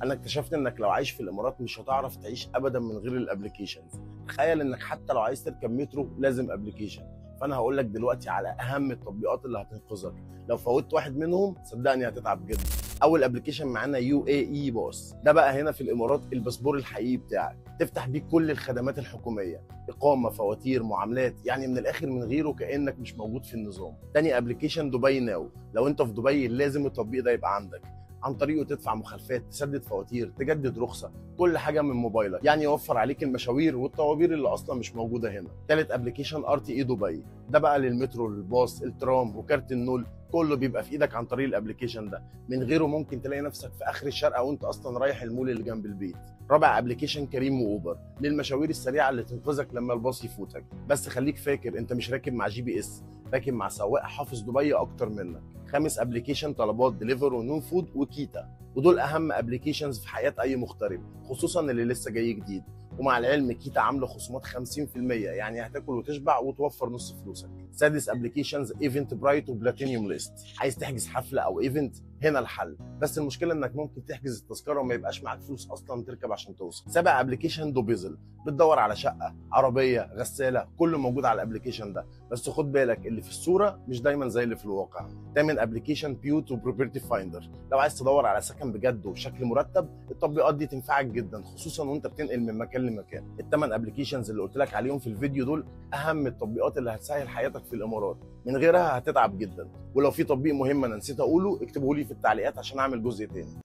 انا اكتشفت انك لو عايش في الامارات مش هتعرف تعيش ابدا من غير ال applications. تخيل انك حتى لو عايز تركب مترو لازم application. فانا هقول لك دلوقتي على اهم التطبيقات اللي هتنقذك، لو فوتت واحد منهم صدقني هتتعب جدا. اول application معانا UAE Pass، ده بقى هنا في الامارات الباسبور الحقيقي بتاعك، تفتح بيه كل الخدمات الحكومية، اقامه، فواتير، معاملات، يعني من الاخر من غيره كانك مش موجود في النظام. تاني application دبي Now، لو انت في دبي لازم التطبيق ده يبقى عندك، عن طريقه تدفع مخالفات، تسدد فواتير، تجدد رخصه، كل حاجة من موبايلك، يعني يوفر عليك المشاوير والطوابير اللي اصلا مش موجودة هنا. تالت application RTA دبي، ده بقى للمترو، الباص، الترام، وكارت النول، كله بيبقى في ايدك عن طريق ال application ده. من غيره ممكن تلاقي نفسك في اخر الشارقة وانت اصلا رايح المول اللي جنب البيت. رابع application كريم واوبر، للمشاوير السريعة اللي تنقذك لما الباص يفوتك، بس خليك فاكر انت مش راكب مع GPS، راكب مع سواق حافظ دبي اكتر منك. خامس application طلبات، دليفرو ونون فود وكيتا، ودول اهم applications في حياة اي مغترب، خصوصا اللي لسه جاي جديد. ومع العلم كيتا عامله خصومات 50%، يعني هتاكل وتشبع وتوفر نص فلوسك. سادس applications Eventbrite و Platinumlist، عايز تحجز حفلة او event، هنا الحل، بس المشكلة انك ممكن تحجز التذكرة وما يبقاش معاك فلوس اصلا تركب عشان توصل. سابع application دوبيزل، بتدور على شقه، عربية، غسالة، كله موجود على ال application ده، بس خد بالك اللي في الصورة مش دايما زي اللي في الواقع. تامن application بيوت و Property Finder، لو عايز تدور على سكن بجد وبشكل مرتب التطبيقات دي تنفعك جدا، خصوصا وانت بتنقل من مكان لمكان. الثمان applications اللي قلت لك عليهم في الفيديو دول اهم التطبيقات اللي هتسهل حياتك في الامارات، من غيرها هتتعب جدا. ولو في تطبيق مهم انا نسيت اقوله اكتبه لي في التعليقات عشان اعمل جزء تاني.